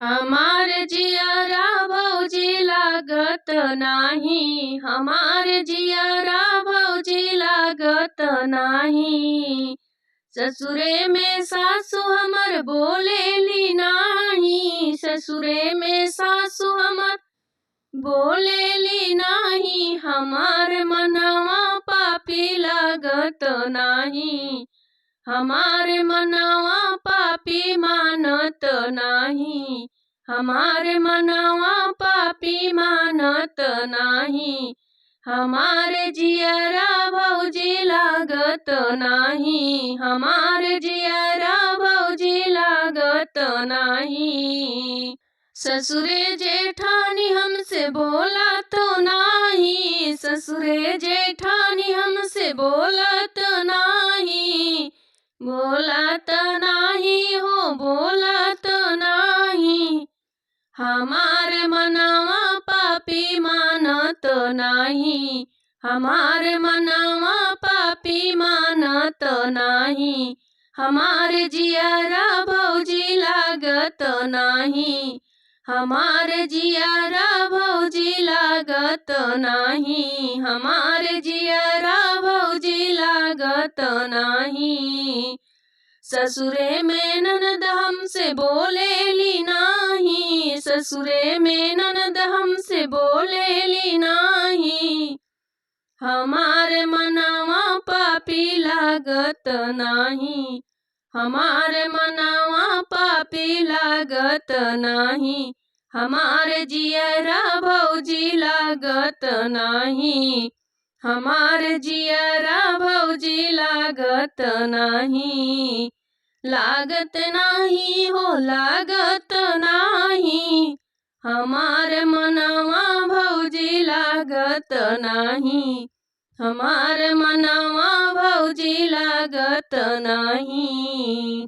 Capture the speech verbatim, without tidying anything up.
हमार जियरा भौजी लागत नाही, हमार जियरा भौजी लागत नाही। ससुरे में सासु हमर बोलेली नाही, ससुरे में सासु हमर बोलेली नाही, हमार मनवा पापी लागत नाही, हमार मनवा पापी मानत नाही, हमार मनवा पापी मानत नाही। हमार जियरा भौजी लागत नाही, हमार जियरा भौजी लागत नाही। ससुरे जेठानी हमसे बोलत नाही, ससुरे जेठानी हमसे बोलत नाही, बोलत नाही हो, बोलत नाही। हमार मनवा पापी मानत नाही, हमार मनवा पापी मानत नाही। हमार जियरा भौजी लागत नाही, हमार जियरा भौजी लागत नाही, हमार जियरा भौजी लागत नाही। ससुरे में ननद हमसे बोलेली नाही, ससुरे में ननद हमसे बोलेली नाही। हमार मनवा पापी लागत नाही, हमार मनवा पापी लागत नाही। हमार जियरा भौजी लागत नाही, हमार जियरा भौजी लागत नाही। लागत नाही हो, लागत नाही। हमार मनवा भौजी लागत नाही, हमार मनवा भौजी लागत नाही।